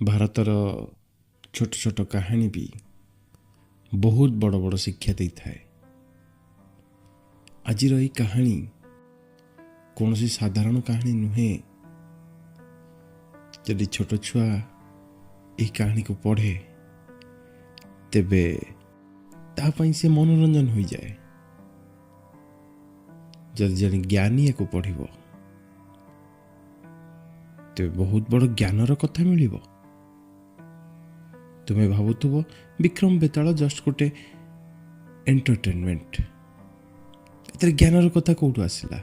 ଭାରତର ଛୋଟ ଛୋଟ କାହାଣୀ ବି ବହୁତ ବଡ଼ ବଡ଼ ଶିକ୍ଷା ଦେଇଥାଏ। ଆଜିର ଏଇ କାହାଣୀ କୌଣସି ସାଧାରଣ କାହାଣୀ ନୁହେଁ। ଯଦି ଛୋଟ ଛୁଆ ଏହି କାହାଣୀକୁ ପଢ଼େ, ତେବେ ତା ପାଇଁ ସେ ମନୋରଞ୍ଜନ ହୋଇଯାଏ। ଯଦି ଜଣେ ଜ୍ଞାନୀ ୟାକୁ ପଢ଼ିବ, ତେବେ ବହୁତ ବଡ଼ ଜ୍ଞାନର କଥା ମିଳିବ। ତୁମେ ଭାବୁଥିବ ବିକ୍ରମ ବେତାଳ ଜଷ୍ଟ ଗୋଟେ ଏଣ୍ଟରଟେନମେଣ୍ଟ, ଏଥିରେ ଜ୍ଞାନର କଥା କେଉଁଠୁ ଆସିଲା?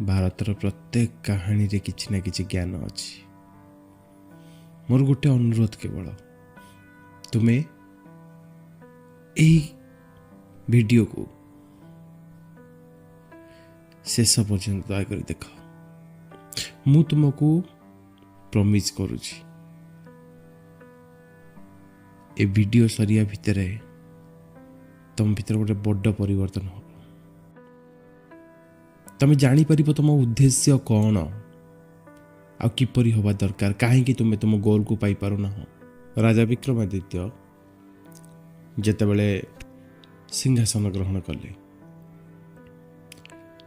ଭାରତର ପ୍ରତ୍ୟେକ କାହାଣୀରେ କିଛି ନା କିଛି ଜ୍ଞାନ ଅଛି। ମୋର ଗୋଟେ ଅନୁରୋଧ କେବଳ, ତୁମେ ଏହି ଭିଡ଼ିଓକୁ ଶେଷ ପର୍ଯ୍ୟନ୍ତ ଦୟାକରି ଦେଖ। ମୁଁ ତୁମକୁ ପ୍ରମିସ୍ କରୁଛି, ଏ ଭିଡ଼ିଓ ସରିବା ଭିତରେ ତମ ଭିତରେ ଗୋଟେ ବଡ଼ ପରିବର୍ତ୍ତନ ହେବ। ତମେ ଜାଣିପାରିବ ତୁମ ଉଦ୍ଦେଶ୍ୟ କ'ଣ ଆଉ କିପରି ହେବା ଦରକାର, କାହିଁକି ତୁମେ ତୁମ ଗୋଲକୁ ପାଇପାରୁନାହଁ। ରାଜା ବିକ୍ରମାଦିତ୍ୟ ଯେତେବେଳେ ସିଂହାସନ ଗ୍ରହଣ କଲେ,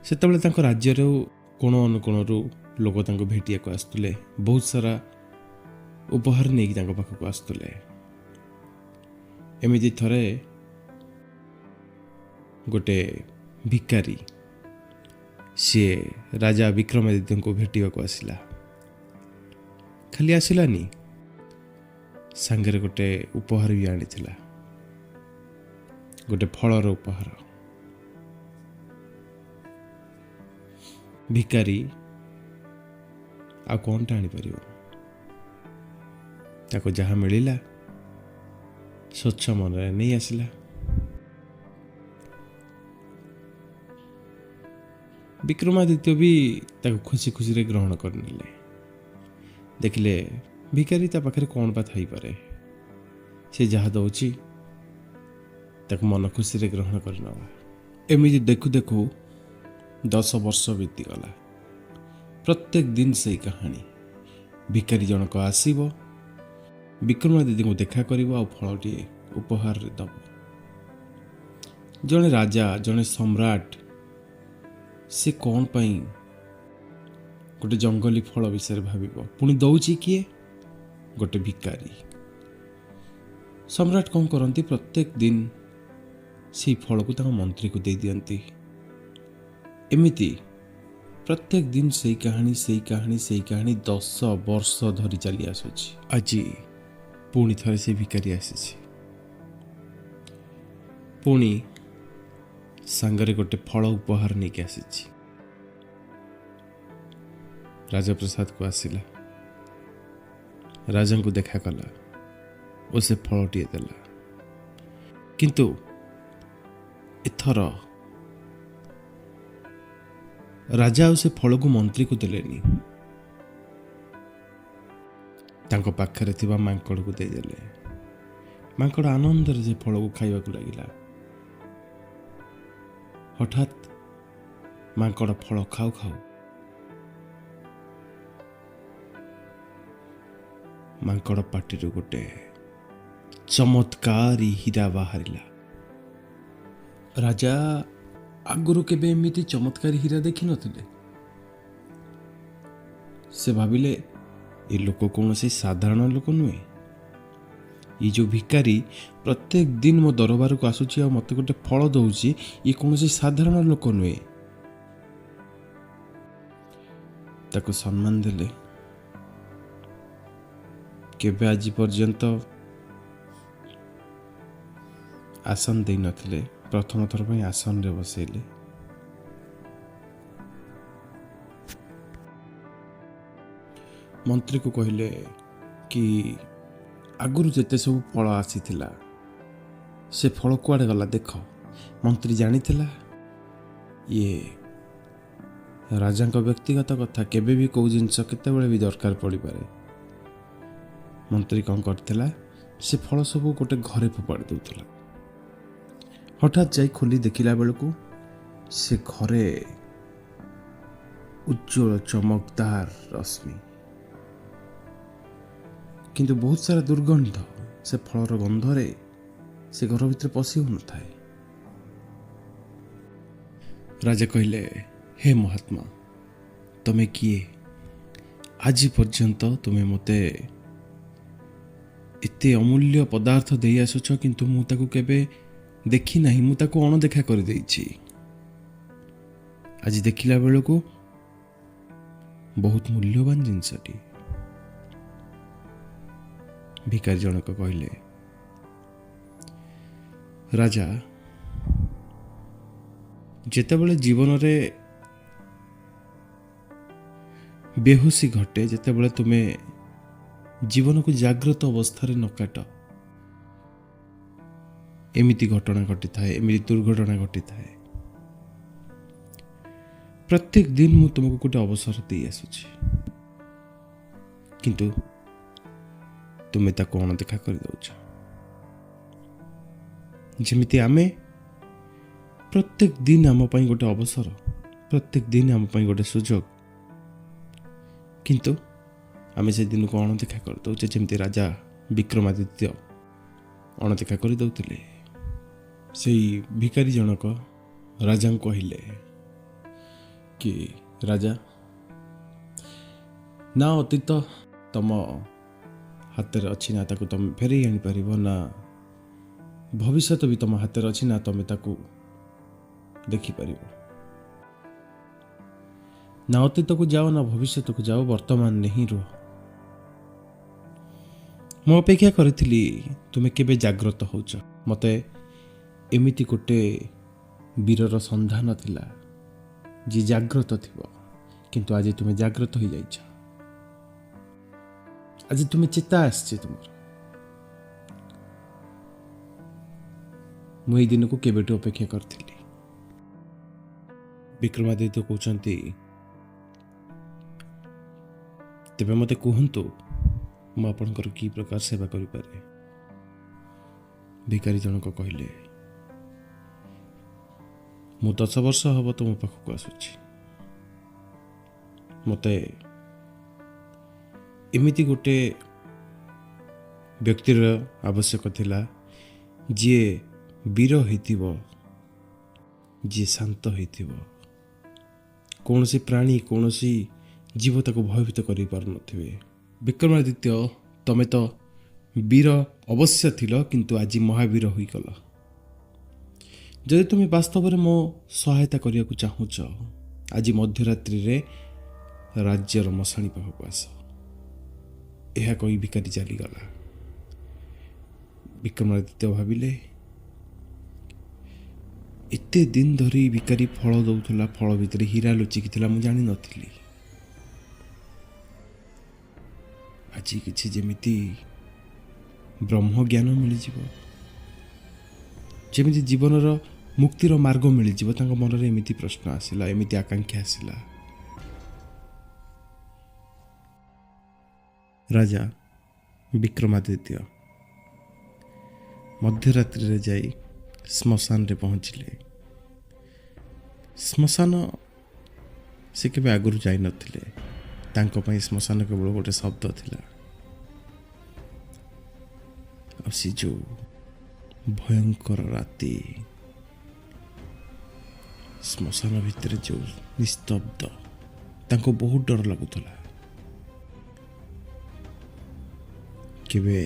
ସେତେବେଳେ ତାଙ୍କ ରାଜ୍ୟର କୋଣ ଅନୁକୋଣରୁ ଲୋକ ତାଙ୍କୁ ଭେଟିବାକୁ ଆସୁଥିଲେ। ବହୁତ ସାରା ଉପହାର ନେଇକି ତାଙ୍କ ପାଖକୁ ଆସୁଥିଲେ। ଏମିତି ଥରେ ଗୋଟେ ଭିକାରୀ ସିଏ ରାଜା ବିକ୍ରମାଦିତ୍ୟଙ୍କୁ ଭେଟିବାକୁ ଆସିଲା। ଖାଲି ଆସିଲାନି, ସାଙ୍ଗରେ ଗୋଟେ ଉପହାର ବି ଆଣିଥିଲା, ଗୋଟେ ଫଳର ଉପହାର। ଭିକାରୀ ଆଉ କ'ଣଟା ଆଣିପାରିବ? ତାକୁ ଯାହା ମିଳିଲା ସ୍ୱଚ୍ଛ ମନରେ ନେଇ ଆସିଲା। ବିକ୍ରମାଦିତ୍ୟ ବି ତାକୁ ଖୁସି ଖୁସିରେ ଗ୍ରହଣ କରିନେଲେ। ଦେଖିଲେ ଭିକାରୀ ତା ପାଖରେ କ'ଣ ବା ଥାଇପାରେ, ସେ ଯାହା ଦେଉଛି ତାକୁ ମନ ଖୁସିରେ ଗ୍ରହଣ କରିନେବା। ଏମିତି ଦେଖୁ ଦେଖୁ 10 ବର୍ଷ ବିତିଗଲା। ପ୍ରତ୍ୟେକ ଦିନ ସେଇ କାହାଣୀ। ଭିକାରୀ ଜଣକ ଆସିବ, ବିକ୍ରମାଦିତ୍ୟଙ୍କୁ ଦେଖା କରିବ ଆଉ ଫଳଟିଏ ଉପହାରରେ ଦେବ। ଜଣେ ରାଜା, ଜଣେ ସମ୍ରାଟ, ସେ କ'ଣ ପାଇଁ ଗୋଟେ ଜଙ୍ଗଲୀ ଫଳ ବିଷୟରେ ଭାବିବ? ପୁଣି ଦଉଛି କିଏ? ଗୋଟେ ଭିକାରୀ। ସମ୍ରାଟ କ'ଣ କରନ୍ତି? ପ୍ରତ୍ୟେକ ଦିନ ସେଇ ଫଳକୁ ତାଙ୍କ ମନ୍ତ୍ରୀକୁ ଦେଇ ଦିଅନ୍ତି। ଏମିତି ପ୍ରତ୍ୟେକ ଦିନ ସେଇ କାହାଣୀ, ସେଇ କାହାଣୀ, ସେଇ କାହାଣୀ 10 ବର୍ଷ ଧରି ଚାଲି ଆସୁଛି। ଆଜି ପୁଣି ଥରେ ସେ ଭିକାରୀ ଆସିଛି, ପୁଣି ସାଙ୍ଗରେ ଗୋଟେ ଫଳ ଉପହାର ନେଇକି ଆସିଛି। ରାଜପ୍ରସାଦକୁ ଆସିଲା, ରାଜାଙ୍କୁ ଦେଖା କଲା ଓ ସେ ଫଳଟିଏ ଦେଲା। କିନ୍ତୁ ଏଥର ରାଜା ଆଉ ସେ ଫଳକୁ ମନ୍ତ୍ରୀକୁ ଦେଲେନି, ତାଙ୍କ ପାଖରେ ଥିବା ମାଙ୍କଡ଼କୁ ଦେଇଦେଲେ। ମାଙ୍କଡ଼ ଆନନ୍ଦରେ ସେ ଫଳକୁ ଖାଇବାକୁ ଲାଗିଲା। ହଠାତ୍ ମାଙ୍କଡ଼ ଫଳ ଖାଉ ଖାଉ ମାଙ୍କଡ଼ ପାଟିରୁ ଗୋଟେ ଚମତ୍କାରୀ ହୀରା ବାହାରିଲା। ରାଜା ଆଗରୁ କେବେ ଏମିତି ଚମତ୍କାରୀ ହୀରା ଦେଖିନଥିଲେ। ସେ ଭାବିଲେ ଏ ଲୋକ କୌଣସି ସାଧାରଣ ଲୋକ ନୁହେଁ। ଏ ଯେଉଁ ଭିକାରୀ ପ୍ରତ୍ୟେକ ଦିନ ମୋ ଦରବାରକୁ ଆସୁଛି ଆଉ ମୋତେ ଗୋଟେ ଫଳ ଦେଉଛି, ଇଏ କୌଣସି ସାଧାରଣ ଲୋକ ନୁହେଁ। ତାକୁ ସମ୍ମାନ ଦେଲେ। କେବେ ଆଜି ପର୍ଯ୍ୟନ୍ତ ଆସନ ଦେଇନଥିଲେ, ପ୍ରଥମ ଥର ପାଇଁ ଆସନରେ ବସେଇଲେ। ମନ୍ତ୍ରୀକୁ କହିଲେ କି ଆଗରୁ ଯେତେ ସବୁ ଫଳ ଆସିଥିଲା ସେ ଫଳ କୁଆଡ଼େ ଗଲା ଦେଖ। ମନ୍ତ୍ରୀ ଜାଣିଥିଲା ଇଏ ରାଜାଙ୍କ ବ୍ୟକ୍ତିଗତ କଥା, କେବେ ବି କେଉଁ ଜିନିଷ କେତେବେଳେ ବି ଦରକାର ପଡ଼ିପାରେ। ମନ୍ତ୍ରୀ କ'ଣ କରିଥିଲା, ସେ ଫଳ ସବୁ ଗୋଟେ ଘରେ ଫୋପାଡ଼ି ଦେଉଥିଲା। ହଠାତ୍ ଯାଇ ଖୋଲି ଦେଖିଲା ବେଳକୁ ସେ ଘରେ ଉଜ୍ଜ୍ୱଳ ଚମକଦାର ରଶ୍ମି। କିନ୍ତୁ ବହୁତ ସାରା ଦୁର୍ଗନ୍ଧ। ସେ ଫଳର ଗନ୍ଧରେ ସେ ଘର ଭିତରେ ପଶି ହେଉନଥାଏ। ରାଜା କହିଲେ, ହେ ମହାତ୍ମା, ତମେ କିଏ? ଆଜି ପର୍ଯ୍ୟନ୍ତ ତୁମେ ମୋତେ ଏତେ ଅମୂଲ୍ୟ ପଦାର୍ଥ ଦେଇ ଆସୁଛ, କିନ୍ତୁ ମୁଁ ତାକୁ କେବେ ଦେଖି ନାହିଁ, ମୁଁ ତାକୁ ଅଣଦେଖା କରିଦେଇଛି। ଆଜି ଦେଖିଲା ବେଳକୁ ବହୁତ ମୂଲ୍ୟବାନ ଜିନିଷଟି। ଭିକାରୀ ଜଣକ କହିଲେ, ରାଜା, ଯେତେବେଳେ ଜୀବନରେ ବେହୋସି ଘଟେ, ଯେତେବେଳେ ତୁମେ ଜୀବନକୁ ଜାଗ୍ରତ ଅବସ୍ଥାରେ ନ କାଟ, ଏମିତି ଘଟଣା ଘଟିଥାଏ, ଏମିତି ଦୁର୍ଘଟଣା ଘଟିଥାଏ। ପ୍ରତ୍ୟେକ ଦିନ ମୁଁ ତୁମକୁ ଗୋଟେ ଅବସର ଦେଇ ଆସୁଛି, କିନ୍ତୁ ତୁମେ ତାକୁ ଅଣଦେଖା କରିଦେଉଛ। ଯେମିତି ଆମେ ପ୍ରତ୍ୟେକ ଦିନ ଆମ ପାଇଁ ଗୋଟେ ଅବସର, ପ୍ରତ୍ୟେକ ଦିନ ଆମ ପାଇଁ ଗୋଟେ ସୁଯୋଗ, କିନ୍ତୁ ଆମେ ସେ ଦିନକୁ ଅଣଦେଖା କରିଦେଉଛେ, ଯେମିତି ରାଜା ବିକ୍ରମାଦିତ୍ୟ ଅଣଦେଖା କରିଦେଉଥିଲେ। ସେଇ ଭିକାରୀ ଜଣକ ରାଜାଙ୍କୁ କହିଲେ କି, ରାଜା, ନା ଅତୀତ ତମ ହାତରେ ଅଛି, ନା ତାକୁ ତମେ ଫେରେଇ ଆଣିପାରିବ, ନା ଭବିଷ୍ୟତ ବି ତମ ହାତରେ ଅଛି, ନା ତମେ ତାକୁ ଦେଖିପାରିବ। ନା ଅତୀତକୁ ଯାଅ, ନା ଭବିଷ୍ୟତକୁ ଯାଅ, ବର୍ତ୍ତମାନରେ ହିଁ ରୁହ। ମୁଁ ଅପେକ୍ଷା କରିଥିଲି ତୁମେ କେବେ ଜାଗ୍ରତ ହେଉଛ। ମୋତେ ଏମିତି ଗୋଟେ ବୀରର ସନ୍ଧାନ ଥିଲା ଯିଏ ଜାଗ୍ରତ ଥିବ, କିନ୍ତୁ ଆଜି ତୁମେ ଜାଗ୍ରତ ହୋଇଯାଇଛ। ଆଜି ତୁମେ ଚେତା ଆସିଛି ତୁମର। ମୁଁ ଏଇ ଦିନକୁ କେବେଠୁ ଅପେକ୍ଷା କରିଥିଲି। ବିକ୍ରମାଦିତ୍ୟ କହୁଛନ୍ତି, ତେବେ ମୋତେ କୁହନ୍ତୁ ମୁଁ ଆପଣଙ୍କର କି ପ୍ରକାର ସେବା କରିପାରେ? ଭିକାରୀ ଜଣକ କହିଲେ, ମୁଁ 10 ବର୍ଷ ହେବ ତୁମ ପାଖକୁ ଆସୁଛି। ମୋତେ ଏମିତି ଗୋଟେ ବ୍ୟକ୍ତିର ଆବଶ୍ୟକ ଥିଲା ଯିଏ ବୀର ହୋଇଥିବ, ଯିଏ ଶାନ୍ତ ହୋଇଥିବ, କୌଣସି ପ୍ରାଣୀ କୌଣସି ଜୀବ ତାକୁ ଭୟଭୀତ କରିପାରୁନଥିବେ। ବିକ୍ରମାଦିତ୍ୟ, ତମେ ତ ବୀର ଅବଶ୍ୟ ଥିଲ, କିନ୍ତୁ ଆଜି ମହାବୀର ହୋଇଗଲ। ଯଦି ତୁମେ ବାସ୍ତବରେ ମୋ ସହାୟତା କରିବାକୁ ଚାହୁଁଛ, ଆଜି ମଧ୍ୟରାତ୍ରିରେ ରାଜ୍ୟର ମଶାଣି ପାଖକୁ ଆସ। ଏହା କହି ଭିକାରୀ ଚାଲିଗଲା। ବିକ୍ରମାଦିତ୍ୟ ଭାବିଲେ, ଏତେ ଦିନ ଧରି ଭିକାରୀ ଫଳ ଦେଉଥିଲା, ଫଳ ଭିତରେ ହୀରା ଲୁଚିକି ଥିଲା, ମୁଁ ଜାଣିନଥିଲି। ଆଜି କିଛି ଯେମିତି ବ୍ରହ୍ମ ଜ୍ଞାନ ମିଳିଯିବ, ଯେମିତି ଜୀବନର ମୁକ୍ତିର ମାର୍ଗ ମିଳିଯିବ, ତାଙ୍କ ମନରେ ଏମିତି ପ୍ରଶ୍ନ ଆସିଲା, ଏମିତି ଆକାଂକ୍ଷା ଆସିଲା। ରାଜା ବିକ୍ରମାଦିତ୍ୟ ମଧ୍ୟରାତ୍ରିରେ ଯାଇ ଶ୍ମଶାନରେ ପହଞ୍ଚିଲେ। ଶ୍ମଶାନ ସେ କେବେ ଆଗରୁ ଯାଇନଥିଲେ। ତାଙ୍କ ପାଇଁ ଶ୍ମଶାନ କେବଳ ଗୋଟେ ଶବ୍ଦ ଥିଲା। ଆଉ ସେ ଯେଉଁ ଭୟଙ୍କର ରାତି, ଶ୍ମଶାନ ଭିତରେ ଯେଉଁ ନିସ୍ତବ୍ଧ, ତାଙ୍କୁ ବହୁତ ଡର ଲାଗୁଥିଲା। କେବେ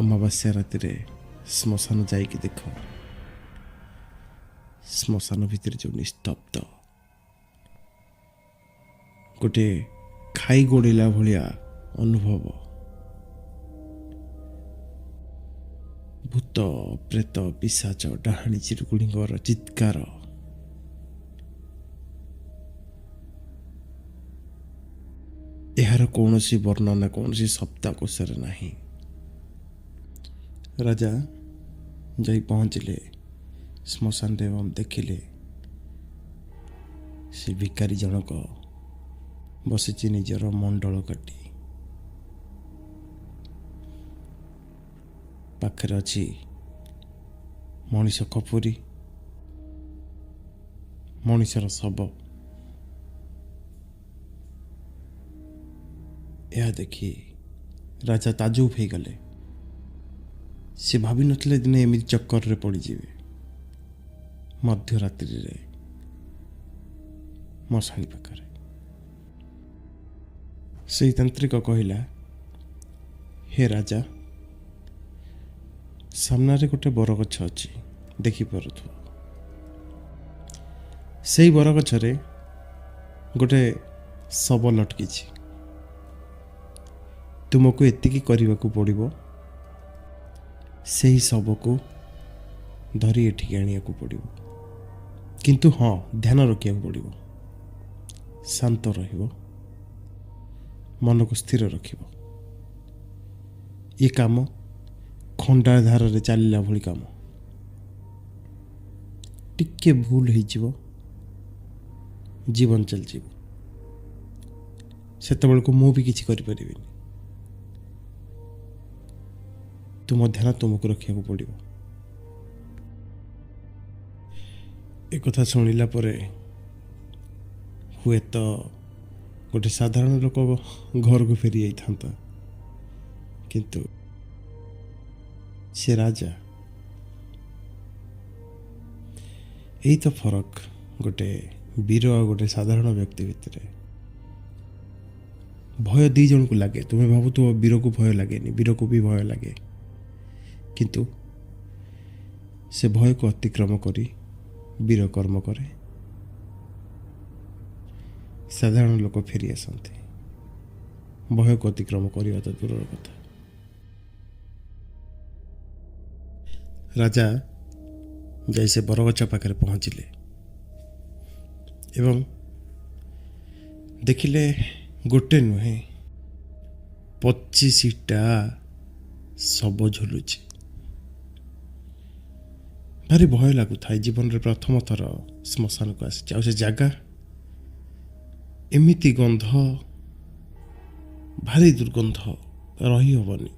ଅମାବାସ୍ୟା ରାତିରେ ଶ୍ମଶାନ ଯାଇକି ଦେଖ, ଶ୍ମଶାନ ଭିତରେ ଯେଉଁ ନିସ୍ତବ୍ଧ, ଗୋଟେ ଖାଇ ଗୋଡ଼େଇଲା ଭଳିଆ ଅନୁଭବ। ଭୂତ, ପ୍ରେତ, ପିଶାଚ, ଡାହାଣୀ, ଚିରୁଗୁଣିଙ୍କର ଚିତ୍କାର, ଏହାର କୌଣସି ବର୍ଣ୍ଣନା କୌଣସି ଶବ୍ଦକୋଷରେ ନାହିଁ। ରାଜା ଯାଇ ପହଞ୍ଚିଲେ ଶ୍ମଶାନରେ ଏବଂ ଦେଖିଲେ ସେ ଭିକାରୀ ଜଣକ ବସିଛି ନିଜର ମଣ୍ଡଳ କାଟି। ପାଖରେ ଅଛି ମଣିଷ ଖପୁରୀ, ମଣିଷର ଶବ। ଏହା ଦେଖି ରାଜା ତାଜୁବ ହେଇଗଲେ। ସେ ଭାବିନଥିଲେ ଦିନେ ଏମିତି ଚକ୍କରରେ ପଡ଼ିଯିବେ। ମଧ୍ୟରାତ୍ରିରେ ମଶାଣି ପାଖରେ ସେଇ ତାନ୍ତ୍ରିକ କହିଲା, ହେ ରାଜା, ସାମ୍ନାରେ ଗୋଟେ ବରଗଛ ଅଛି, ଦେଖିପାରୁଥିବ। ସେଇ ବରଗଛରେ ଗୋଟେ ଶବ ଲଟକିଛି। ତୁମକୁ ଏତିକି କରିବାକୁ ପଡ଼ିବ, ସେହି ଶବକୁ ଧରି ଏଠିକି ଆଣିବାକୁ ପଡ଼ିବ। କିନ୍ତୁ ହଁ, ଧ୍ୟାନ ରଖିବାକୁ ପଡ଼ିବ, ଶାନ୍ତ ରହିବ, ମନକୁ ସ୍ଥିର ରଖିବ। ଏ କାମ ଖଣ୍ଡା ଧାରରେ ଚାଲିଲା ଭଳି କାମ, ଟିକେ ଭୁଲ ହେଇଯିବ, ଜୀବନ ଚାଲିଯିବ। ସେତେବେଳକୁ ମୁଁ ବି କିଛି କରିପାରିବିନି। ତୁମ ଧ୍ୟାନ ତୁମକୁ ରଖିବାକୁ ପଡ଼ିବ। ଏକଥା ଶୁଣିଲା ପରେ ହୁଏତ ଗୋଟେ ସାଧାରଣ ଲୋକ ଘରକୁ ଫେରି ଯାଇଥାନ୍ତା, କିନ୍ତୁ ସେ ରାଜା। ଏଇ ତ ଫରକ ଗୋଟେ ବୀର ଆଉ ଗୋଟେ ସାଧାରଣ ବ୍ୟକ୍ତି ଭିତରେ। ଭୟ ଦୁଇ ଜଣଙ୍କୁ ଲାଗେ। ତୁମେ ଭାବୁଥିବ ବୀରକୁ ଭୟ ଲାଗେନି, ବୀରକୁ ବି ଭୟ ଲାଗେ, କିନ୍ତୁ ସେ ଭୟକୁ ଅତିକ୍ରମ କରି ବୀର କର୍ମ କରେ। ସାଧାରଣ ଲୋକ ଫେରି ଆସନ୍ତି। ଭୟକୁ ଅତିକ୍ରମ କରିବା ତ ଦୂରର କଥା। ରାଜା ଯାଇ ସେ ବରଗଛ ପାଖରେ ପହଞ୍ଚିଲେ ଏବଂ ଦେଖିଲେ ଗୋଟେ ନୁହେଁ 25ଟା ଶବ ଝୁଲୁଛି। ଭାରି ଭୟ ଲାଗୁଥାଏ। ଜୀବନରେ ପ୍ରଥମ ଥର ଶ୍ମଶାନକୁ ଆସିଛି, ଆଉ ସେ ଜାଗା ଏମିତି ଗନ୍ଧ, ଭାରି ଦୁର୍ଗନ୍ଧ, ରହିହେବନି।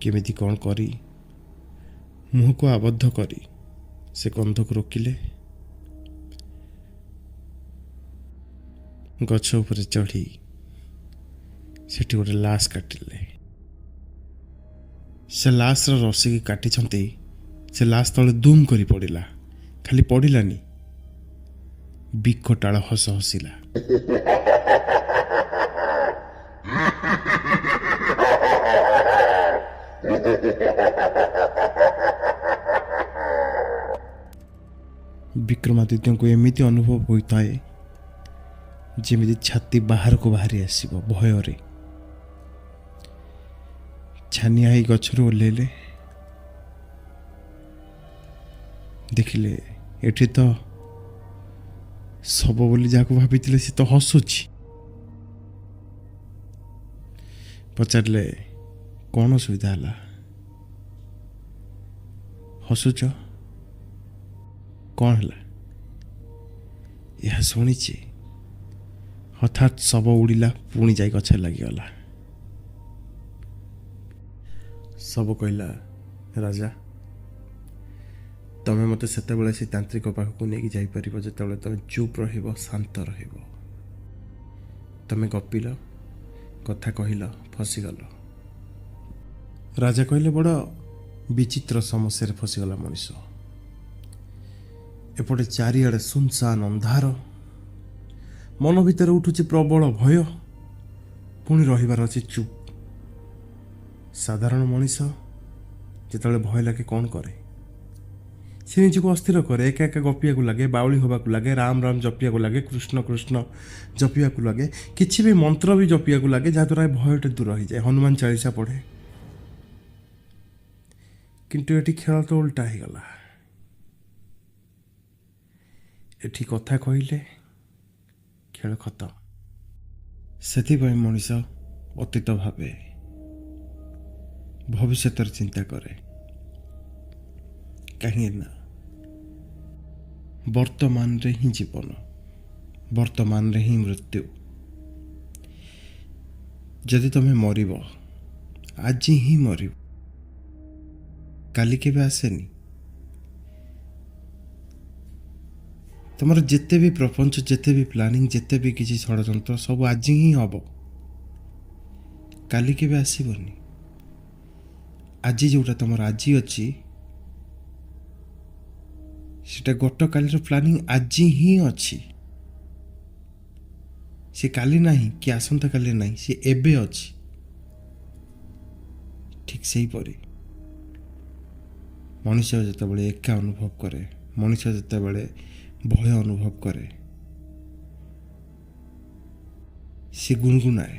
କେମିତି କ'ଣ କରି ମୁହଁକୁ ଆବଦ୍ଧ କରି ସେ ଗନ୍ଧକୁ ରୋକିଲେ। ଗଛ ଉପରେ ଚଢ଼ି ସେଠି ଗୋଟେ ଲାଶ କାଟିଲେ। ସେ ଲାଶର ରସିକି କାଟିଛନ୍ତି, ସେ ଲାଶ ତଳେ ଦୁମ୍ କରି ପଡ଼ିଲା। ଖାଲି ପଡ଼ିଲାନି, ବିକଟାଳ ହସ ହସିଲା। ବିକ୍ରମାଦିତ୍ୟଙ୍କୁ ଏମିତି ଅନୁଭବ ହୋଇଥାଏ ଯେମିତି ଛାତି ବାହାରକୁ ବାହାରି ଆସିବ ଭୟରେ। ଛାନିଆ ହେଇ ଗଛରୁ ଓହ୍ଲେଇଲେ। ଦେଖିଲେ ଏଠି ତ ଶବ ବୋଲି ଯାହାକୁ ଭାବିଥିଲେ ସେ ତ ହସୁଛି। ପଚାରିଲେ, କ'ଣ ଅସୁବିଧା ହେଲା, ହସୁଛ କ'ଣ ହେଲା? ଏହା ଶୁଣିଛି ହଠାତ୍ ଶବ ଉଡ଼ିଲା, ପୁଣି ଯାଇ ଗଛରେ ଲାଗିଗଲା। ଶବ କହିଲା, ରାଜା, ତମେ ମୋତେ ସେତେବେଳେ ସେ ତାନ୍ତ୍ରିକ ପାଖକୁ ନେଇକି ଯାଇପାରିବ ଯେତେବେଳେ ତମେ ଚୁପ୍ ରହିବ, ଶାନ୍ତ ରହିବ। ତମେ ଗପିଲ, କଥା କହିଲ, ଫସିଗଲ। ରାଜା କହିଲେ, ବଡ଼ ବିଚିତ୍ର ସମସ୍ୟାରେ ଫସିଗଲା ମଣିଷ। ଏପଟେ ଚାରିଆଡ଼େ ସୁନସାନ ଅନ୍ଧାର, ମନ ଭିତରେ ଉଠୁଛି ପ୍ରବଳ ଭୟ, ପୁଣି ରହିବାର ଅଛି ଚୁପ୍। ସାଧାରଣ ମଣିଷ ଯେତେବେଳେ ଭୟ ଲାଗେ କ'ଣ କରେ? ସେ ନିଜକୁ ଅସ୍ଥିର କରେ, ଏକା ଏକା ଗପିବାକୁ ଲାଗେ, ବାଉଳି ହେବାକୁ ଲାଗେ, ରାମ ରାମ ଜପିବାକୁ ଲାଗେ, କୃଷ୍ଣ କୃଷ୍ଣ ଜପିବାକୁ ଲାଗେ, କିଛି ବି ମନ୍ତ୍ର ବି ଜପିବାକୁ ଲାଗେ, ଯାହାଦ୍ୱାରା ଭୟଟା ଦୂର ହେଇଯାଏ। ହନୁମାନ ଚାଳିଶା ପଢ଼େ। କିନ୍ତୁ ଏଠି ଖେଳ ତ ଓଲଟା ହେଇଗଲା। ଏଠି କଥା କହିଲେ ଖେଳ ଖତମ। ସେଥିପାଇଁ ମଣିଷ ଅତୀତ ଭାବେ, ଭବିଷ୍ୟତର ଚିନ୍ତା କରେ, କାହିଁକି ନା ବର୍ତ୍ତମାନରେ ହିଁ ଜୀବନ, ବର୍ତ୍ତମାନରେ ହିଁ ମୃତ୍ୟୁ। ଯଦି ତମେ ମରିବ, ଆଜି ହିଁ ମରିବ, କାଲି କେବେ ଆସେନି। ତୁମର ଯେତେ ବି ପ୍ରପଞ୍ଚ, ଯେତେ ବି ପ୍ଲାନିଂ, ଯେତେ ବି କିଛି ଷଡ଼ଯନ୍ତ୍ର, ସବୁ ଆଜି ହିଁ ହେବ, କାଲି କେବେ ଆସିବନି। ଆଜି ଯେଉଁଟା ତୁମର ଆଜି ଅଛି, ସେଟା ଗତକାଲିର ପ୍ଲାନିଂ ଆଜି ହିଁ ଅଛି। ସେ କାଲି ନାହିଁ କି ଆସନ୍ତାକାଲି ନାହିଁ, ସେ ଏବେ ଅଛି। ଠିକ୍ ସେହିପରି ମଣିଷ ଯେତେବେଳେ ଏକା ଅନୁଭବ କରେ, ମଣିଷ ଯେତେବେଳେ ଭୟ ଅନୁଭବ କରେ, ସେ ଗୁଣଗୁଣାଏ,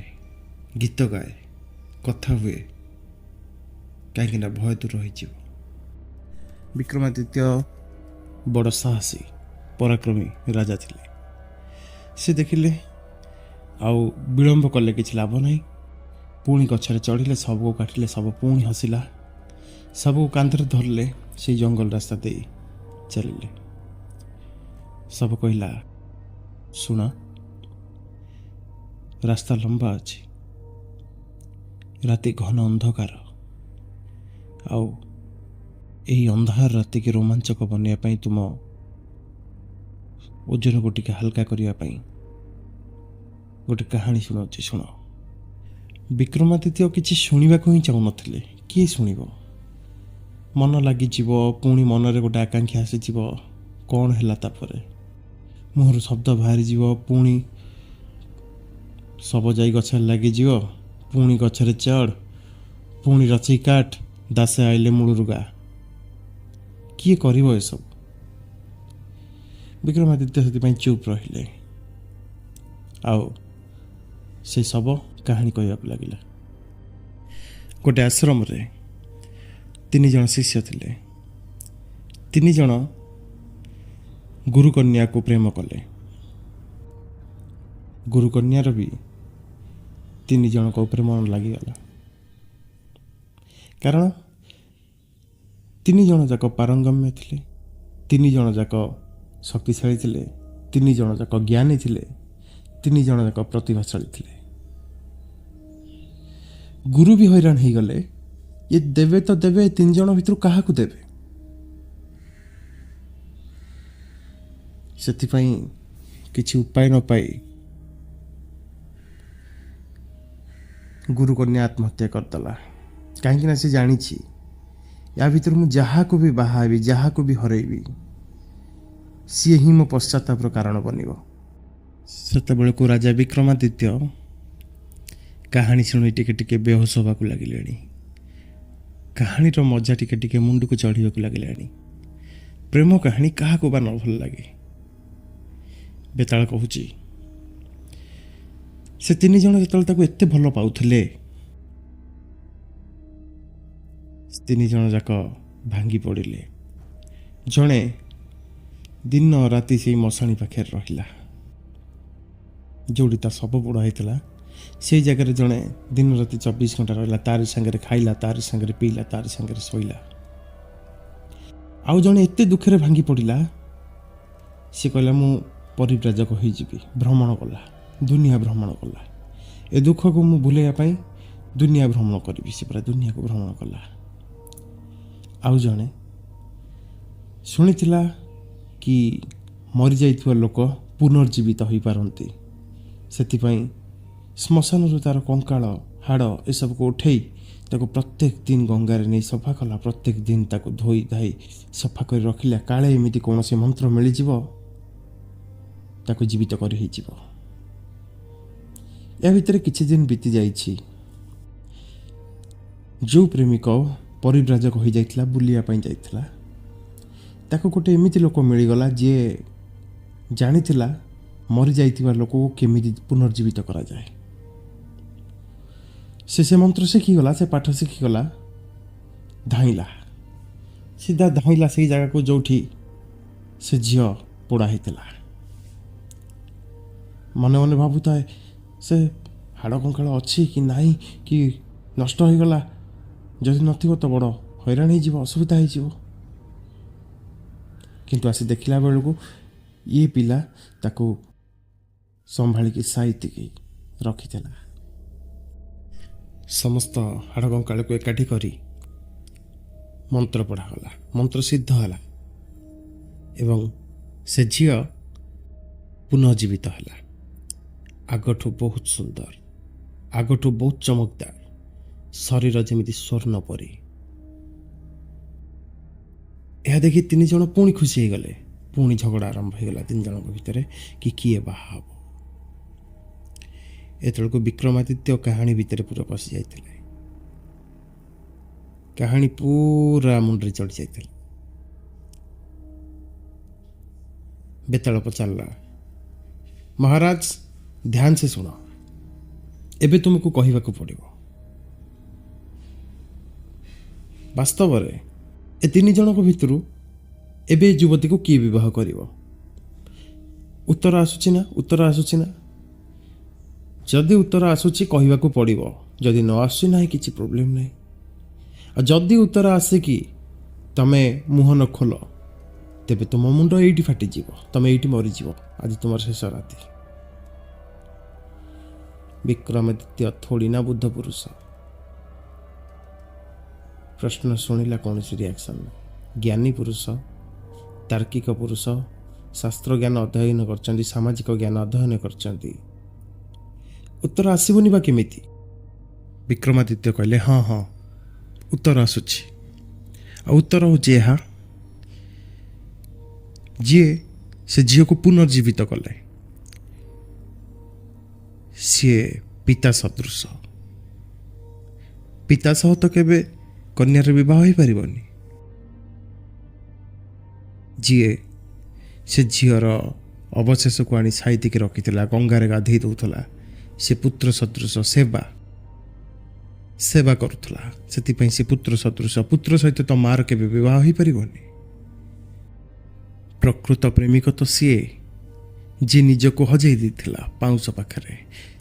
ଗୀତ ଗାଏ, କଥା ହୁଏ, କାହିଁକିନା ଭୟ ଦୂର ହୋଇଯିବ। ବିକ୍ରମାଦିତ୍ୟ ବଡ଼ ସାହସୀ ପରାକ୍ରମୀ ରାଜା ଥିଲେ। ସେ ଦେଖିଲେ ଆଉ ବିଳମ୍ବ କଲେ କିଛି ଲାଭ ନାହିଁ। ପୁଣି ଗଛରେ ଚଢ଼ିଲେ, ଶବକୁ କାଟିଲେ, ଶବ ପୁଣି ହସିଲା। ଶବକୁ କାନ୍ଧରେ ଧରିଲେ, ସେଇ ଜଙ୍ଗଲ ରାସ୍ତା ଦେଇ ଚାଲିଲେ। ଶବ କହିଲା, ଶୁଣ, ରାସ୍ତା ଲମ୍ବା ଅଛି, ରାତି ଘନ ଅନ୍ଧକାର, ଆଉ ଏହି ଅନ୍ଧାର ରାତିକି ରୋମାଞ୍ଚକ ବନେଇବା ପାଇଁ, ତୁମ ଓଜନକୁ ଟିକେ ହାଲକା କରିବା ପାଇଁ ଗୋଟେ କାହାଣୀ ଶୁଣାଉଛି, ଶୁଣ। ବିକ୍ରମାଦିତ୍ୟ କିଛି ଶୁଣିବାକୁ ହିଁ ଚାହୁଁନଥିଲେ। କିଏ ଶୁଣିବ? ମନ ଲାଗିଯିବ, ପୁଣି ମନରେ ଗୋଟେ ଆକାଂକ୍ଷା ଆସିଯିବ, କ'ଣ ହେଲା ତାପରେ ମୁହଁରୁ ଶବ୍ଦ ବାହାରିଯିବ, ପୁଣି ଶବ ଯାଇ ଗଛରେ ଲାଗିଯିବ, ପୁଣି ଗଛରେ ଚଢ଼, ପୁଣି ରଚେଇ କାଟ, ଦାସେ ଆଇଲେ ମୂଳରୁ ଗା। କିଏ କରିବ ଏସବୁ? ବିକ୍ରମାଦିତ୍ୟ ସେଥିପାଇଁ ଚୁପ୍ ରହିଲେ। ଆଉ ସେ ଶବ କାହାଣୀ କହିବାକୁ ଲାଗିଲା। ଗୋଟେ ଆଶ୍ରମରେ 3 ଜଣ ଶିଷ୍ୟ ଥିଲେ। 3 ଜଣ ଗୁରୁକନ୍ୟାକୁ ପ୍ରେମ କଲେ। ଗୁରୁକନ୍ୟାର ବି 3 ଜଣଙ୍କ ଉପରେ ମନ ଲାଗିଗଲା, କାରଣ 3 ଜଣ ଯାକ ପାରଙ୍ଗମ୍ୟ ଥିଲେ, 3 ଜଣ ଯାକ ଶକ୍ତିଶାଳୀ ଥିଲେ, 3 ଜଣ ଯାକ ଜ୍ଞାନୀ ଥିଲେ, 3 ଜଣ ଯାକ ପ୍ରତିଭାଶାଳୀ ଥିଲେ। ଗୁରୁ ବି ହଇରାଣ ହେଇଗଲେ, ଇଏ ଦେବେ ତ ଦେବେ, 3 ଜଣ ଭିତରୁ କାହାକୁ ଦେବେ? ସେଥିପାଇଁ କିଛି ଉପାୟ ନ ପାଇ ଗୁରୁକନ୍ୟା ଆତ୍ମହତ୍ୟା କରିଦେଲା। କାହିଁକିନା ସେ ଜାଣିଛି ୟା ଭିତରୁ ମୁଁ ଯାହାକୁ ବି ବାହା ହେବି, ଯାହାକୁ ବି ହରେଇବି, ସିଏ ହିଁ ମୋ ପଶ୍ଚାତାପର କାରଣ ବନିବ। ସେତେବେଳକୁ ରାଜା ବିକ୍ରମାଦିତ୍ୟ କାହାଣୀ ଶୁଣି ଟିକେ ଟିକେ ବେହୋସ ହେବାକୁ ଲାଗିଲେଣି। କାହାଣୀର ମଜା ଟିକେ ଟିକେ ମୁଣ୍ଡକୁ ଚଢ଼ିବାକୁ ଲାଗିଲାଣି। ପ୍ରେମ କାହାଣୀ କାହାକୁ ବା ନ ଭଲ ଲାଗେ? ବେତାଳ କହୁଛି, ସେ 3 ଜଣ ଯେତେବେଳେ ତାକୁ ଏତେ ଭଲ ପାଉଥିଲେ, 3 ଜଣ ଯାକ ଭାଙ୍ଗି ପଡ଼ିଲେ। ଜଣେ ଦିନ ରାତି ସେଇ ମଶାଣି ପାଖରେ ରହିଲା, ଯେଉଁଠି ତା ଶବ ପୋଡ଼ା ହେଇଥିଲା ସେଇ ଜାଗାରେ ଜଣେ ଦିନ ରାତି 24 ଘଣ୍ଟା ରହିଲା, ତାରି ସାଙ୍ଗରେ ଖାଇଲା, ତାରି ସାଙ୍ଗରେ ପିଇଲା, ତାରି ସାଙ୍ଗରେ ଶୋଇଲା। ଆଉ ଜଣେ ଏତେ ଦୁଃଖରେ ଭାଙ୍ଗି ପଡ଼ିଲା, ସେ କହିଲା ମୁଁ ପରିବ୍ରାଜକ ହୋଇଯିବି। ଭ୍ରମଣ କଲା, ଦୁନିଆ ଭ୍ରମଣ କଲା, ଏ ଦୁଃଖକୁ ମୁଁ ଭୁଲେଇବା ପାଇଁ ଦୁନିଆ ଭ୍ରମଣ କରିବି। ସେ ପୁରା ଦୁନିଆକୁ ଭ୍ରମଣ କଲା। ଆଉ ଜଣେ ଶୁଣିଥିଲା କି ମରିଯାଇଥିବା ଲୋକ ପୁନର୍ଜୀବିତ ହୋଇପାରନ୍ତି, ସେଥିପାଇଁ ଶ୍ମଶାନରୁ ତା'ର କଙ୍କାଳ ହାଡ଼ ଏସବୁକୁ ଉଠେଇ ତାକୁ ପ୍ରତ୍ୟେକ ଦିନ ଗଙ୍ଗାରେ ନେଇ ସଫା କଲା, ପ୍ରତ୍ୟେକ ଦିନ ତାକୁ ଧୋଇ ଧାଇ ସଫା କରି ରଖିଲା, କାଳେ ଏମିତି କୌଣସି ମନ୍ତ୍ର ମିଳିଯିବ ତାକୁ ଜୀବିତ କରି ହେଇଯିବ। ଏହା ଭିତରେ କିଛି ଦିନ ବିତି ଯାଇଛି। ଯେଉଁ ପ୍ରେମିକ ପରିବ୍ରାଜକ ହୋଇଯାଇଥିଲା, ବୁଲିବା ପାଇଁ ଯାଇଥିଲା, ତାକୁ ଗୋଟେ ଏମିତି ଲୋକ ମିଳିଗଲା ଯିଏ ଜାଣିଥିଲା ମରିଯାଇଥିବା ଲୋକକୁ କେମିତି ପୁନର୍ଜୀବିତ କରାଯାଏ। ସେ ମନ୍ତ୍ର ଶିଖିଗଲା, ସେ ପାଠ ଶିଖିଗଲା, ଧାଇଁଲା, ସିଧା ଧାଇଁଲା ସେଇ ଜାଗାକୁ ଯେଉଁଠି ସେ ଝିଅ ପୋଡ଼ା ହେଇଥିଲା। ମନେ ମନେ ଭାବୁଥାଏ ସେ ହାଡ଼ କଙ୍କାଳ ଅଛି କି ନାହିଁ, କି ନଷ୍ଟ ହୋଇଗଲା, ଯଦି ନଥିବ ତ ବଡ଼ ହଇରାଣ ହେଇଯିବ, ଅସୁବିଧା ହେଇଯିବ। କିନ୍ତୁ ଆସି ଦେଖିଲା ବେଳକୁ ଇଏ ପିଲା ତାକୁ ସମ୍ଭାଳିକି ସାଇତିକି ରଖିଥିଲା। ସମସ୍ତ ହାଡ଼ କଙ୍କାଳକୁ ଏକାଠି କରି ମନ୍ତ୍ର ପଢ଼ାଗଲା, ମନ୍ତ୍ର ସିଦ୍ଧ ହେଲା ଏବଂ ସେ ଝିଅ ପୁନଃଜୀବିତ ହେଲା। ଆଗଠୁ ବହୁତ ସୁନ୍ଦର, ଆଗଠୁ ବହୁତ ଚମକଦାର, ଶରୀର ଯେମିତି ସ୍ୱର୍ଣ୍ଣ ପରି। ଏହା ଦେଖି ତିନି ଜଣ ପୁଣି ଖୁସି ହେଇଗଲେ। ପୁଣି ଝଗଡ଼ା ଆରମ୍ଭ ହେଇଗଲା ତିନି ଜଣଙ୍କ ଭିତରେ କି କିଏ ବାହା ହେବ। ଏତେବେଳକୁ ବିକ୍ରମାଦିତ୍ୟ କାହାଣୀ ଭିତରେ ପୁରା ପଶି ଯାଇଥିଲେ। କାହାଣୀ ପୁରା ମୁଣ୍ଡରେ ଚଢ଼ି ଯାଇଥିଲା। ବେତାଳ ପଚାରିଲା, ମହାରାଜ ଧ୍ୟାନ ସେ ଶୁଣ, ଏବେ ତୁମକୁ କହିବାକୁ ପଡ଼ିବ। ବାସ୍ତବରେ ଏ ତିନି ଜଣଙ୍କ ଭିତରୁ ଏବେ ଏ ଯୁବତୀକୁ କିଏ ବିବାହ କରିବ? ଉତ୍ତର ଆସୁଛି ନା? ଉତ୍ତର ଆସୁଛି ନା? ଯଦି ଉତ୍ତର ଆସୁଛି କହିବାକୁ ପଡ଼ିବ, ଯଦି ନ ଆସୁଛି ନାହିଁ କିଛି ପ୍ରୋବ୍ଲେମ୍ ନାହିଁ। ଆଉ ଯଦି ଉତ୍ତର ଆସିକି ତମେ ମୁହଁ ନ ଖୋଲ, ତେବେ ତୁମ ମୁଣ୍ଡ ଏଇଠି ଫାଟିଯିବ, ତମେ ଏଇଠି ମରିଯିବ। ଆଜି ତୁମର ଶେଷ ରାତି। ବିକ୍ରମାଦିତ୍ୟ ଥୋଡ଼ି ନା ବୁଦ୍ଧ ପୁରୁଷ। ପ୍ରଶ୍ନ ଶୁଣିଲା, କୌଣସି ରିଆକ୍ସନ୍ ନାହିଁ। ଜ୍ଞାନୀ ପୁରୁଷ, ତାର୍କିକ ପୁରୁଷ, ଶାସ୍ତ୍ର ଜ୍ଞାନ ଅଧ୍ୟୟନ କରିଛନ୍ତି, ସାମାଜିକ ଜ୍ଞାନ ଅଧ୍ୟୟନ କରିଛନ୍ତି, ଉତ୍ତର ଆସିବନି ବା କେମିତି? ବିକ୍ରମାଦିତ୍ୟ କହିଲେ, ହଁ ହଁ, ଉତ୍ତର ଆସୁଛି। ଆଉ ଉତ୍ତର ହେଉଛି ଏହା, ଯିଏ ସେ ଝିଅକୁ ପୁନର୍ଜୀବିତ କଲେ ସିଏ ପିତା ସଦୃଶ। ପିତା ସହ ତ କେବେ କନ୍ୟାର ବିବାହ ହୋଇପାରିବନି। ଯିଏ ସେ ଝିଅର ଅବଶେଷକୁ ଆଣି ସାଇତିକି ରଖିଥିଲା, ଗଙ୍ଗାରେ ଗାଧେଇ ଦେଉଥିଲା, ସେ ପୁତ୍ର ସଦୃଶ ସେବା ସେବା କରୁଥିଲା, ସେଥିପାଇଁ ସେ ପୁତ୍ର ସଦୃଶ। ପୁତ୍ର ସହିତ ତ ମାର କେବେ ବିବାହ ହୋଇପାରିବନି। ପ୍ରକୃତ ପ୍ରେମିକ ତ ସିଏ ଯିଏ ନିଜକୁ ହଜେଇ ଦେଇଥିଲା ପାଉଁଶ ପାଖରେ,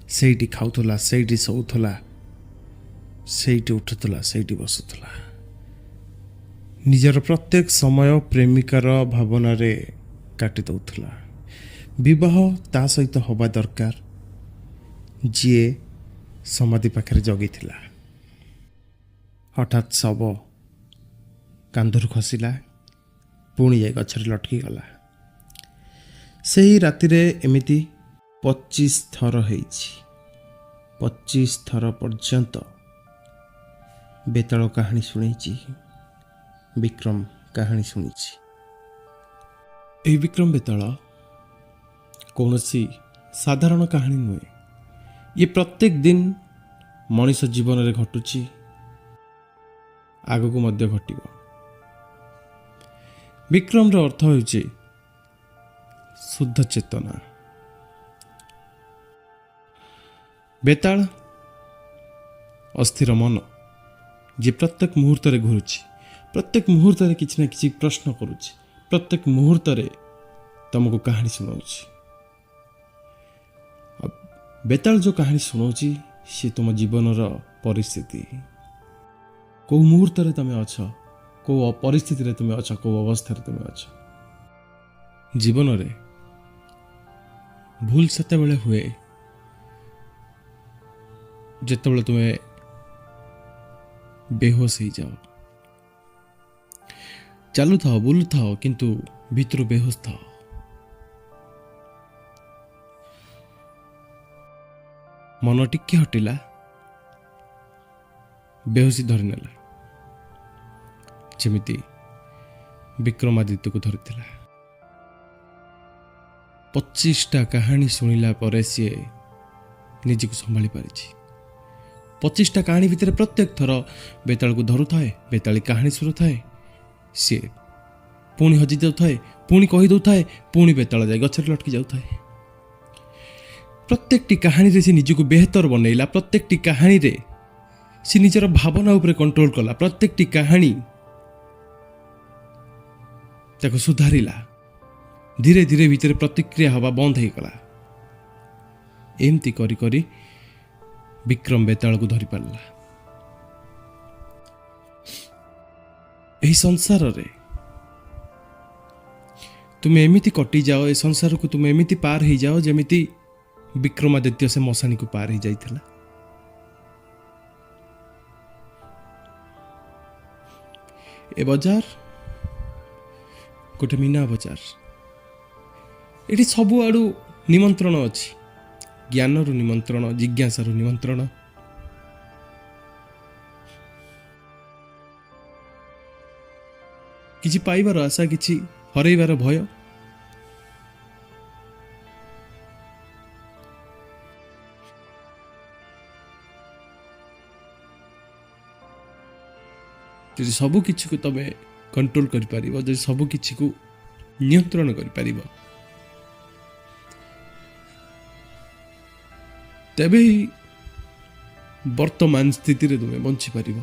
ସେଇଠି ଖାଉଥିଲା, ସେଇଠି ଶୋଉଥିଲା, ସେଇଠି ଉଠୁଥିଲା, ସେଇଠି ବସୁଥିଲା। ନିଜର ପ୍ରତ୍ୟେକ ସମୟ ପ୍ରେମିକାର ଭାବନାରେ କାଟି ଦେଉଥିଲା। ବିବାହ ତା ସହିତ ହେବା ଦରକାର ଯିଏ ସମାଧି ପାଖରେ ଜଗିଥିଲା। ହଠାତ୍ ଶବ କାନ୍ଧରୁ ଖସିଲା, ପୁଣି ଯାଇ ଗଛରେ ଲଟକିଗଲା। ସେହି ରାତିରେ ଏମିତି 25 ଥର ହେଇଛି। 25 ଥର ପର୍ଯ୍ୟନ୍ତ ବେତାଳ କାହାଣୀ ଶୁଣେଇଛି, ବିକ୍ରମ କାହାଣୀ ଶୁଣିଛି। ଏହି ବିକ୍ରମ ବେତାଳ କୌଣସି ସାଧାରଣ କାହାଣୀ ନୁହେଁ। ଇଏ ପ୍ରତ୍ୟେକ ଦିନ ମଣିଷ ଜୀବନରେ ଘଟୁଛି, ଆଗକୁ ମଧ୍ୟ ଘଟିବ। ବିକ୍ରମର ଅର୍ଥ ହେଉଛି ଶୁଦ୍ଧ ଚେତନା। ବେତାଳ ଅସ୍ଥିର ମନ, ଯିଏ ପ୍ରତ୍ୟେକ ମୁହୂର୍ତ୍ତରେ ଘୁରୁଛି, ପ୍ରତ୍ୟେକ ମୁହୂର୍ତ୍ତରେ କିଛି ନା କିଛି ପ୍ରଶ୍ନ କରୁଛି, ପ୍ରତ୍ୟେକ ମୁହୂର୍ତ୍ତରେ ତମକୁ କାହାଣୀ ଶୁଣାଉଛି। ଆଉ ବେତାଳ ଯେଉଁ କାହାଣୀ ଶୁଣାଉଛି ସିଏ ତୁମ ଜୀବନର ପରିସ୍ଥିତି, କେଉଁ ମୁହୂର୍ତ୍ତରେ ତୁମେ ଅଛ, କେଉଁ ପରିସ୍ଥିତିରେ ତୁମେ ଅଛ, କେଉଁ ଅବସ୍ଥାରେ ତୁମେ ଅଛ। ଜୀବନରେ ଭୁଲ ସେତେବେଳେ ହୁଏ ଯେତେବେଳେ ତୁମେ ବେହୋସ ହେଇଯାଅ। ଚାଲୁଥାଅ, ବୁଲୁଥାଅ, କିନ୍ତୁ ଭିତରୁ ବେହୋସ ଥାଅ। ମନ ଟିକେ ହଟିଲା, ବେହୋସି ଧରିନେଲା, ଯେମିତି ବିକ୍ରମାଦିତ୍ୟକୁ ଧରିଥିଲା। 25ଟା କାହାଣୀ ଶୁଣିଲା ପରେ ସିଏ ନିଜକୁ ସମ୍ଭାଳି ପାରିଛି। 25ଟା କାହାଣୀ ଭିତରେ ପ୍ରତ୍ୟେକ ଥର ବେତାଳକୁ ଧରୁଥାଏ, ବେତାଳି କାହାଣୀ ଶୁଣୁଥାଏ, ସିଏ ପୁଣି ହଜି ଯାଉଥାଏ, ପୁଣି କହିଦେଉଥାଏ, ପୁଣି ବେତାଳ ଯାଇ ଗଛରେ ଲଟକି ଯାଉଥାଏ। ପ୍ରତ୍ୟେକଟି କାହାଣୀରେ ସେ ନିଜକୁ ବେହତର ବନେଇଲା, ପ୍ରତ୍ୟେକଟି କାହାଣୀରେ ସେ ନିଜର ଭାବନା ଉପରେ କଣ୍ଟ୍ରୋଲ କଲା, ପ୍ରତ୍ୟେକଟି କାହାଣୀ ତାକୁ ସୁଧାରିଲା। ଧୀରେ ଧୀରେ ଭିତରେ ପ୍ରତିକ୍ରିୟା ହେବା ବନ୍ଦ ହେଇଗଲା। ଏମିତି କରି କରି ବିକ୍ରମ ବେତାଳକୁ ଧରିପାରିଲା। ଏହି ସଂସାରରେ ତୁମେ ଏମିତି କଟିଯାଅ, ଏ ସଂସାରକୁ ତୁମେ ଏମିତି ପାର ହେଇଯାଅ ଯେମିତି ବିକ୍ରମାଦିତ୍ୟ ସେ ମଶାଣିକୁ ପାର ହେଇଯାଇଥିଲା। ଏ ବଜାର ଗୋଟେ ମୀନା ବଜାର। ଏଠି ସବୁଆଡ଼ୁ ନିମନ୍ତ୍ରଣ ଅଛି, ଜ୍ଞାନରୁ ନିମନ୍ତ୍ରଣ, ଜିଜ୍ଞାସାରୁ ନିମନ୍ତ୍ରଣ। କିଛି ପାଇବାର ଆଶା, କିଛି ହରେଇବାର ଭୟ। ଯଦି ସବୁ କିଛିକୁ ତମେ କଣ୍ଟ୍ରୋଲ କରିପାରିବ, ଯଦି ସବୁ କିଛିକୁ ନିୟନ୍ତ୍ରଣ କରିପାରିବ, ତେବେ ବର୍ତ୍ତମାନ ସ୍ଥିତିରେ ତୁମେ ବଞ୍ଚିପାରିବ,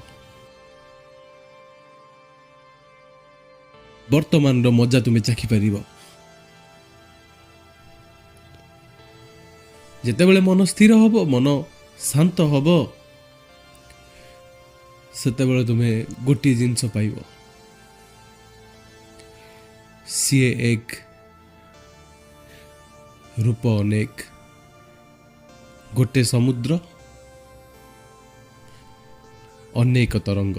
ବର୍ତ୍ତମାନର ମଜା ତୁମେ ଚାଖିପାରିବ। ଯେତେବେଳେ ମନ ସ୍ଥିର ହେବ, ମନ ଶାନ୍ତ ହେବ, ସେତେବେଳେ ତୁମେ ଗୋଟିଏ ଜିନିଷ ପାଇବ, ସିଏ ଏକ, ରୂପ ଅନେକ। ଗୋଟେ ସମୁଦ୍ର, ଅନେକ ତରଙ୍ଗ।